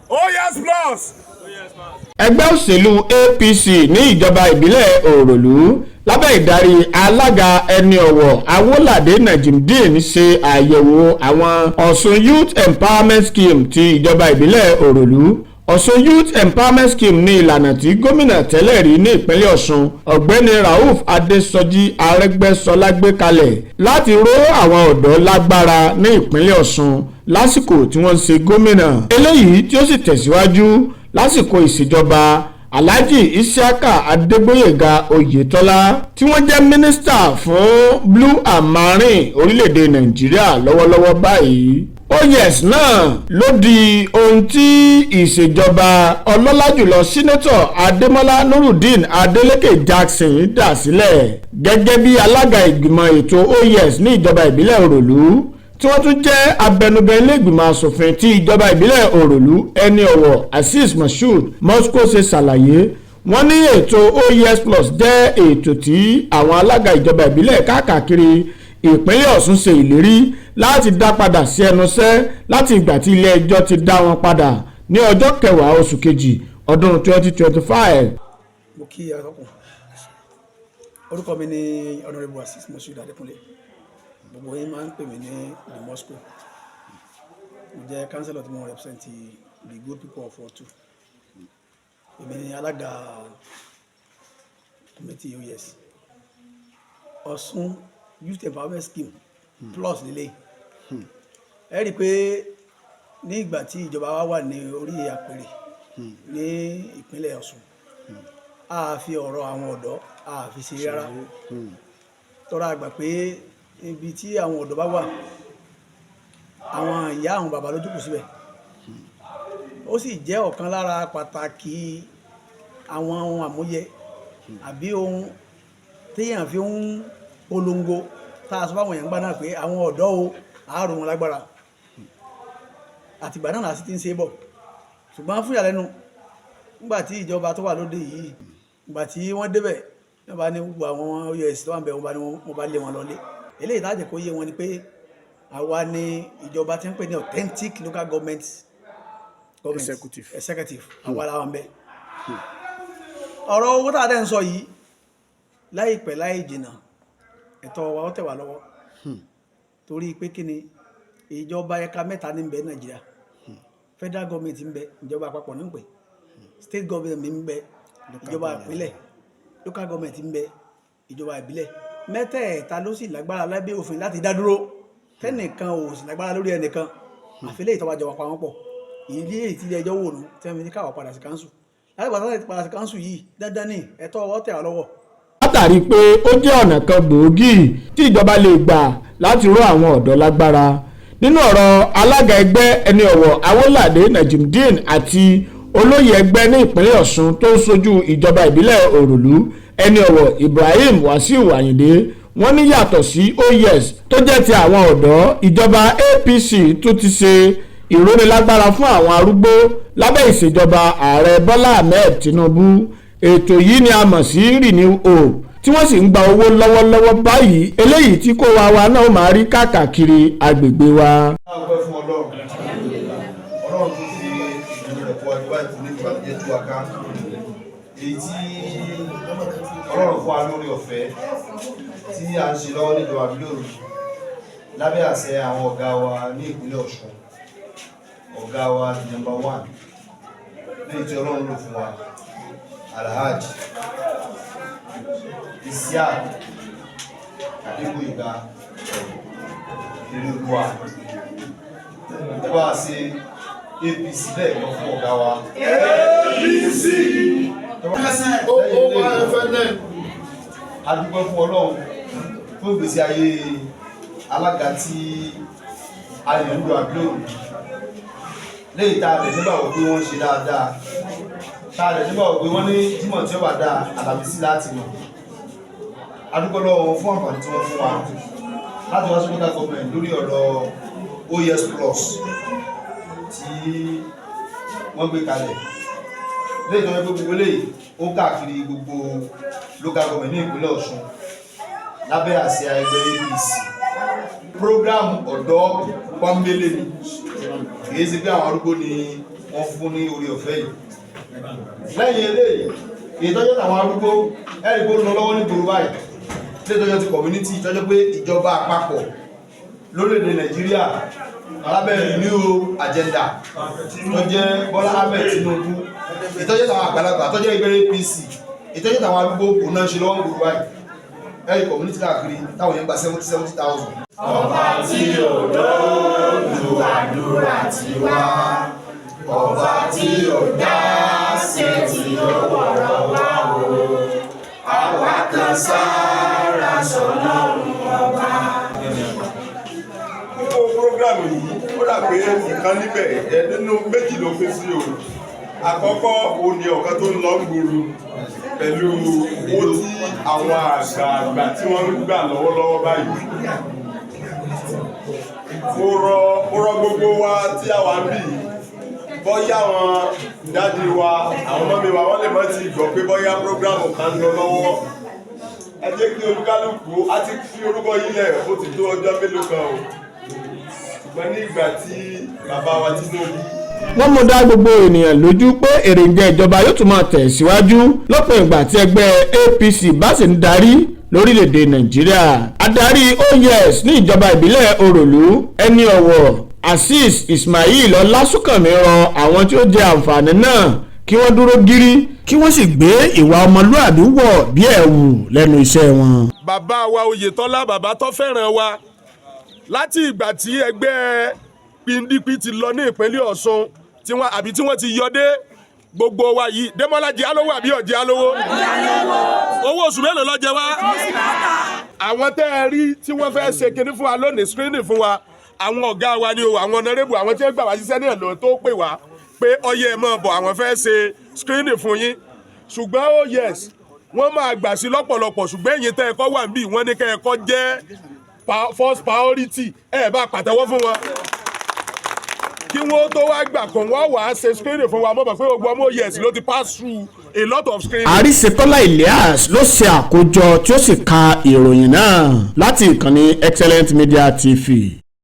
OYES Plus. Ẹgbẹ́ òṣèlú APC ní ìjọba ìbílẹ̀ Òròlú lábẹ́ ìdarí alága, ẹni ọ̀wọ̀ Awolade Najimdeen, ṣe àyẹ̀wò àwọn Ọ̀ṣun Youth Empowerment Scheme ti ìjọba ìbílẹ̀ Òròlú. Ọ̀ṣun Youth Empowerment Scheme ní ìlànà tí gómìnà tẹ́lẹ̀ rí ní ìpínlẹ̀ Ọ̀ṣun, Ọ̀gbẹ́ni Rauf Adésọjí Arẹ́gbẹ́ṣọlá, gbé kalẹ̀ láti ró àwọn ọ̀dọ́ lágbára ní ìpínlẹ̀ Ọ̀ṣun lásìkò tí wọ́n ń ṣe gómìnà, eléyìí tí ó sì tẹ̀síwájú lásìkò ìṣèjọba Alhaji Isiaka Adégbóyèga Oyètọ́lá, tí wọ́n jẹ́ mínísítà fún Blue and Marine orílẹ̀-èdè Nàìjíríà lọ́wọ́lọ́wọ́ báyìí. OYES náà ló di ohun tí ìṣèjọba ọlọ́lá jùlọ Senator Adémọ́lá Nurudeen Adeleke Jackson dá sílẹ̀. Gẹ́gẹ́ bí alága ìgbìmọ̀ ètò OYES ní ìjọba ìbílẹ̀ Òròlú, tí wọ́n tún jẹ́ abẹnugan ilé ìgbìmọ̀ asòfin ti ìjọba ìbílẹ̀ Òròlú, ẹni ọ̀wọ̀ Azeez Moshood Moscow, ṣe ṣàlàyé, wọ́n ní ètò OYES Plus jẹ́ ètò tí àwọn alága ìjọba ìbílẹ̀ káàkiri ìpínlẹ̀ Ọ̀ṣun ṣe ìlérí láti dá padà sí ẹnu iṣẹ́ láti ìgbà tí ilé ẹjọ́ ti dá wọn padà ní ọjọ́ 10 oṣù kejì ọdún 2025. Mo kí atọ́kùn. Orúkọ mi ní Honourable Azeez Moshood Adékúnlé, gbogbo yín máa ń pè mí ní The Moscow. Mo jẹ́ councillor tí mo represent the good people of Ward 2. Èmi ni alága committee OYES, Ọ̀ṣun Youth Empowerment Scheme Plus lélẹ̀. Ẹ rí i pé ní ìgbà tí ìjọba wa wà ní orí àpèrè ní ìpínlẹ̀ Ọ̀ṣun, a fi ọ̀rọ̀ àwọn ọ̀dọ́ a fi ṣe rárá tọ́ra àgbà pé ibi tí àwọn ọ̀dọ́ bá wà, àwọn ìyá, àwọn bàbá ló jókòó síbẹ̀. Ó sì jẹ́ ọ̀kan lára pàtàkì àwọn ohun àmúyẹ àbí ohun téèyàn fi ń polongo tá a sọ fáwọn èèyàn gbá náà pé àwọn ọ̀dọ́ o, àárò wọn lágbára. Àtìgbà náà la sì ti ń ṣe é bọ̀. Ṣùgbọ́n fún ìyàlẹ́nu, nígbà tí ìjọba tó wà lóde yìí, ìgbà tí wọ́n débẹ̀, wọ́n bá ní gbogbo àwọn OYES tó wà ń bẹ̀, wọ́n bá ní wọ́n bá lé wọn lọlé. Eléyìí tá a jẹ́ kó yé wọn ni pé àwa ni ìjọba tí ń pè ní authentic local government Executive. Executive, àwa la wà ń bẹ̀. Ọ̀rọ̀ owó tá a dẹ̀ ń sọ yìí, láìpẹ́ láì jìnnà, ẹ̀tọ́ wa ó tẹ̀ wá lọ́wọ́. Torí pé kí ni? Ìjọba ẹ̀ka mẹ́ta ní ń bẹ Nàìjíríà. Federal government ń bẹ, ìjọba àpapọ̀ ní ń pè. State government ń bẹ, ìjọba ìpínlẹ̀. Local government ń bẹ, ìjọba ìbílẹ̀. Mẹ́tẹ̀ẹ̀ta ló sì lágbára lábẹ́ òfin láti dá dúró, tẹ́nìkan ò sì lágbára lórí ẹnìkan, àfi lè ìtọ́wájọ wa pa wọ́n pọ̀. Ìdí èyí tí ilé ẹjọ́ wò nù tí wọ́n fi ní káwọ́ padà sí council. Láti padà sí council yìí, dandan ní ẹ̀tọ́ ọwọ́ tẹ̀ wá lọ́wọ́. Látàrí pé ó jẹ́ ọ̀nà kan gbòógì tí ìjọba lè gbà láti ró àwọn ọ̀dọ́ lágbára. Nínú ọ̀rọ̀ alága ẹgbẹ́, ẹni ọ̀wọ̀ Awolade Najimdeen, àti olóyè ẹgbẹ́ ní ìpínlẹ̀ Ọ̀ṣun tó ń sojú ìjọba ìbílẹ̀ Òròlú, ẹni ọ̀wọ̀ Ibrahim Wasiu Ayinde, wọ́n ní yàtọ̀ sí OYES tó jẹ́ ti àwọn ọ̀dọ́, ìjọba APC tún ti ṣe ìrónilágbára fún àwọn arúgbó lábẹ́ ìṣèjọba Ààrẹ Bọ́lá Ahmed Tinubu. Ètò yìí ni a mọ̀ sí Renew Hope, tí wọ́n sì ń gba owó lọ́wọ́lọ́wọ́ báyìí, eléyìí tí kó wa wa náà máa rí káàkiri agbègbè wa. Ọpẹ́ fún Ọlọ́run. Ọlọ́run tó fi ìdùnnú rẹ̀ fún wa nígbà tí ní ìbànújẹ́ tú wa ká, èyí tí Ọlọ́run fún wa lórí ọ̀fẹ́ tí a ń ṣe lọ́wọ́ níjọba àbílòrò lábẹ́ àṣẹ àwọn ọ̀gá wa ní ìpínlẹ̀ Ọ̀ṣun, ọ̀gá wa number one ní tí Ọlọ́run lò fún wa, Alhaji Isiaq Adégbóyèga Ìléríolúwa. Ẹ bá ṣe APC lẹ́ẹ̀kan fún ọ̀gá wa. APC OOYFNN. A dúpẹ́ fún Ọlọ́run fún ìgbésí ayé alága tí a lè ń lo àbílòrò léyìí tá a lè nígbàgbọ́ pé wọ́n ṣe dáadáa, tá a lè nígbàgbọ́ pé wọ́n ní Jímọ̀ tí ó bá dáa, Àlàmísì láti mọ̀. A dúpẹ́ lọ́wọ́ wọn fún àǹfààní tí wọ́n fún wa láti wá sí local government lórí ọ̀rọ̀ OYES Plus tí wọ́n gbé kalẹ̀ léyìí tó yẹ pé gbogbo eléyìí ó káàkiri gbogbo local government ní ìpínlẹ̀ Ọ̀ṣun lábẹ́ àsíá ẹgbẹ́ APC. Program ọ̀dọ́ pọ́nbélé ni, kìí ṣe program Kì í ṣe pé àwọn arúgbó ni wọ́n fún ní orí ọ̀fẹ́ yìí. Lẹ́yìn eléyìí, ìtọ́jú àwọn arúgbó, ẹ̀rí kó lọ lọ́wọ́ ní gbòòrò báyìí, tí ìtọ́jú ti community, ìtọ́jú pé ìjọba àpapọ̀ lórílẹ̀‐èdè Nàìjíríà alábẹ́ New Agenda tó jẹ́ Bọ́lá Ahmed Tinubu, ìtọ́jú àwọn àgbàlagbà tó jẹ́ ẹgbẹ́ APC, ìtọ́jú àwọn arúgbó kò náà ṣe lọ́wọ́ ní gbòòrò báyìí. Ẹ̀rí community káàkiri táwọn yẹn gba 70-70 thousand. Ọba tí ò lójú àdúrà tiwa, ọba tí ò dá sétí ó wọ̀rọ̀ wá o, àwa kan sára sọlọ́run ọba. Kókó program yìí, ó dà pé nǹkan níbẹ̀ ẹ nínú méjì ló pín sí o. Àkọ́kọ́, òun ni ọ̀kan tó ń lọ gbòòrò pẹ̀lú owó tí àwọn àgbààgbà tí wọ́n ń gbà lọ́wọ́lọ́wọ́ báyìí. Mo rọ gbogbo wa tí a wà ń bì, bọ́yá àwọn daddy wa, àwọn mummy wa, wọ́n lè mọ́ ti gbọ́ pé bọ́yá program kan ń lọ lọ́wọ́. Ẹ jẹ́ kí olúkálùkù á ti fi orúkọ yìí lẹ̀. Ó ti tó ọjọ́ mélòó kan o, ṣùgbọ́n ní ìgbà tí bàbá wa Tinubu Wọ́n mú dá gbogbo ènìyàn lójú pé èròǹjẹ ìjọba yóò tún máa tẹ̀síwájú lọ́pọ̀ ìgbà tí ẹgbẹ́ APC bá sì ń darí lórílẹ̀‐èdè Nàìjíríà. Adarí OYES ní ìjọba ìbílẹ̀ Òròlú, ẹni ọ̀wọ̀ Azeez Ismail Ọlásùnkànmí, rọ àwọn tí ó jẹ àǹfààní náà kí wọ́n dúró gírí, kí wọ́n sì gbé ìwà ọmọlúàbí wọ̀ bí ẹ̀wù lẹ́nu iṣẹ́ wọn. Bàbá wa Oyètọ́lá, bàbá tó fẹ́ràn wa láti ìgbà tí ẹgbẹ́ PDP ti lọ ní ìpínlẹ̀ Ọ̀ṣun, tí wọ́n àbí tí wọ́n ti yọ dé gbogbo wa yìí. Démọ́lá jẹ́ alówó àbí ọ̀jẹ́ alówó? Owó oṣù mélòó ló jẹ wá? Àwọn tẹ́ ẹ rí tí wọ́n fẹ́ ṣe kinní fún wa lónìí, screening fún wa, àwọn ọ̀gá wa ni o, àwọn honourable, àwọn tí wọ́n gbà wá ṣiṣẹ́ náà ló tó pè wá pé ọyẹ ẹ̀ máa bọ̀, àwọn fẹ́ ṣe screening fún yín. Ṣùgbọ́n oh yes, wọ́n máa gbà sí lọ́pọ̀lọpọ̀, ṣùgbọ́n ẹ̀yin tẹ́ ẹ kọ́ wà níbí, wọ́n ní kẹ́ ẹ kọ́ jẹ́ first priority. Ẹ bá pàtẹ́wọ́ fún wọn kí wọ́n tó wá gbà kàn wọ́n wàá ṣe screening fún wa. Mọ̀ pé gbogbo ọmọ yes ló ti pass through a lot of screening. Àríṣekọ́lá Elias ló ṣe àkójọ tí ó sì ka ìròyìn náà láti ìkànnì Excellent Media TV.